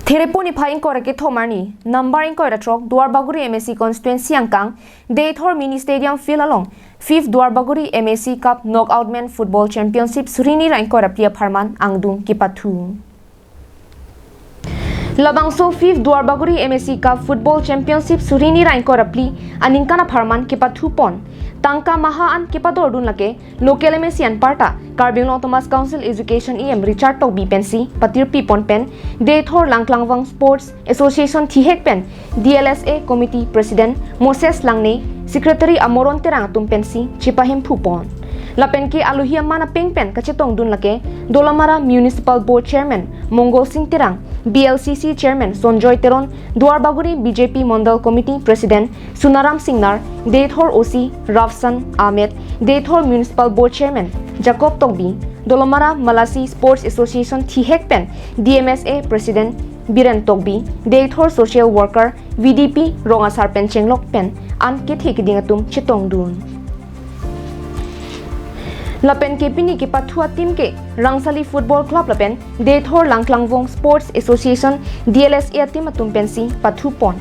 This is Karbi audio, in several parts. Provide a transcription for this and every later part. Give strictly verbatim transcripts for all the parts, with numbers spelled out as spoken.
Therepo niphai ingkoi ra kethom arni, number ingkoi ra throk, Duarbagori M A C constituency angkang, Deithor Mini Stadium Field along, fifth Duarbagori M A C Cup Knockout Men Football Championship suri hini ra ingkoi ra phli apharman angdung kepathu. Labangso fifth Duarbagori M A C Cup Football Championship suri hini ra ingkoi ra phli aningkan apharman kepathu pon. Tangka maha an kepadordun lake local M A C anparta Karbi Anglong Autonomous Council Education E M Richard Tokbi pensi patirpi pon pen Deithor Langklangvong Sports Association thihek pen D L S A Committee President Moses Langne, Secretary Amoron Terang atum pensi chepahemphu pon. Lapen ke alohi aman apeng pen kachetongdun lake Dolamara Municipal Board Chairman Mongol Sing Terang, B L C C Chairman Sonjoy Teron, Duarbagori B J P Mondol Committee President Sunaram Singnar, Deithor O C Rafsan Ahmed, Deithor Municipal Board Chairman Jacob Tokbi, Dolamara Malasi Sports Association thihek pen D M S A President Biren Tokbi, Deithor Social Worker V D P Rong Asar pen chenglok pen an kethe keding atum chetongdun. Lapen ke pini kepathu a-team ke Rangsali Football Club lapen Deithor Langklangvong Sports Association D L S A a-team atum pensi pathu pon.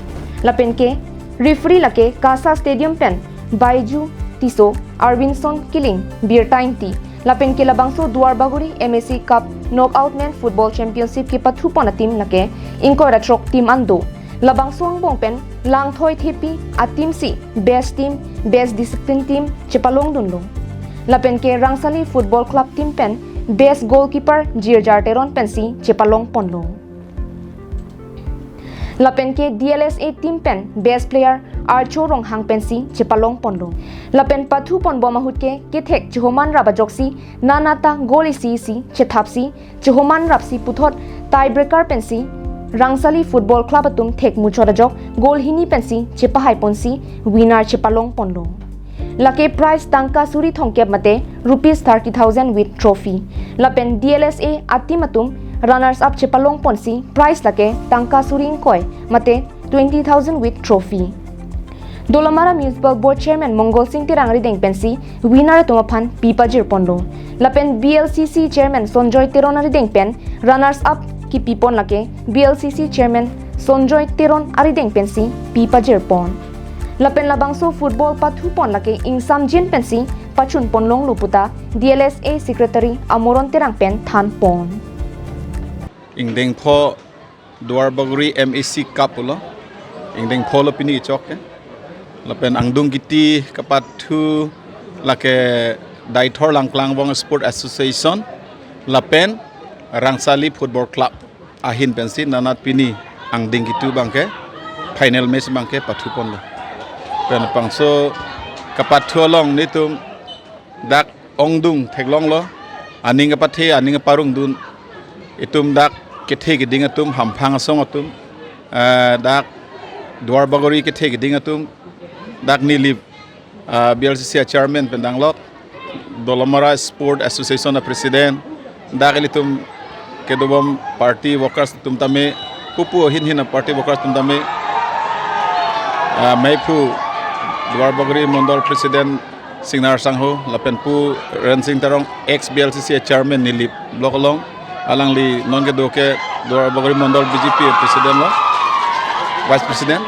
Lapen ke referee lake Kasa Stadium pen Baiju Tisso, Arvinson Killing, Birta Ingti. Lapen ke labangso Duarbagori M A C Cup Knockout Men Football Championship kepathu pon a-team lake ingkoi ra throk team an do. Labangso angbong pen Langthoi Thepi a-team si best team, best discipline team chepalongdunlo. Lapen ke Rangsali Football Club team pen best goalkeeper Jirjar Teron pensi chepalong ponlo. Lapen ke D L S A team pen best player Archo Ronghang pensi chepalong ponlo. Lapen pathu pon bom ahut ke kethek chehoman rap ajoksi nanata goal isi isi chethapsi chehoman rapsi puthot tiebreaker pensi Rangsali Football Club atum thek muchot ajok goal hini pensi chepahai ponsi winner chepalong ponlo. Lake prize tangka suri thomkep mate rupees thirty thousand with trophy. Lapen D L S A a-team atum runners up chepalong ponsi prize lake tangka suri ingkoi mate twenty thousand with trophy. Dolamara Municipal Board Chairman Mongol Sing Terang arideng pensi winner atum aphan pi pajir ponlo. Lapen B L C C Chairman Sonjoy Teron arideng pen runners up kipi pon lake B L C C Chairman Sonjoy Teron arideng pensi pi pajir pon. Lapen labangso football pathu pon lake ingsamjin pensi pachun ponlonglo puta D L S A Secretary Amoron Terang pen than pon. Ingdeng pho Duarbagori M A C Cup lo. Ingdeng pho lo pini kechok ke. Lapen angdung kiti kepathu lake Deithor Langklangvong Sport Association lapen Rangsali Football Club ahin pensi nanat pini angdeng kitu abangke final match abangke pathu ponlo. Pen bangso kepathu along nelitum dak ongdung theklonglo, aning kepathe, aning keparongdun, itum dak kethe keding atum, hamphang asong atum, eh, dak Duarbagori kethe keding atum, dak Nilip, ah, B L C C a-chairman pen danglok, Dolamara Sport Association a-president, dak ilitum kedobom party workers atum tame, pupu ahin hin a-party workers atum tame, ah, meiphu Duarbagori Mondol President Singnar Sangho, lapen Pu Rensing Terong, ex B L C C a-chairman Nilip Block along, alangli non kedo ke Duarbagori Mondol B J P president lo, vice president.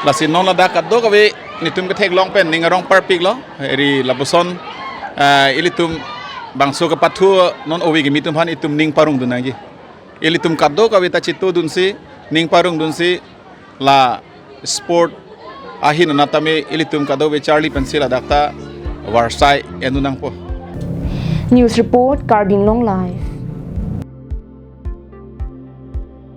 Lasi non ladak kadokave nelitum ketheklong pen ning arong parpiklo, eri lapuson, eh, ilitum bangso kepathu non ove kimi atum aphan itum ning parongdun nangji. Ilitum kadokave ta chitodunsi, ning parongdunsi, la sport ahin anat tame ilitum kadokave charli pensi ladak ta varsai endun nangpo. News report, Karbi Anglong Live.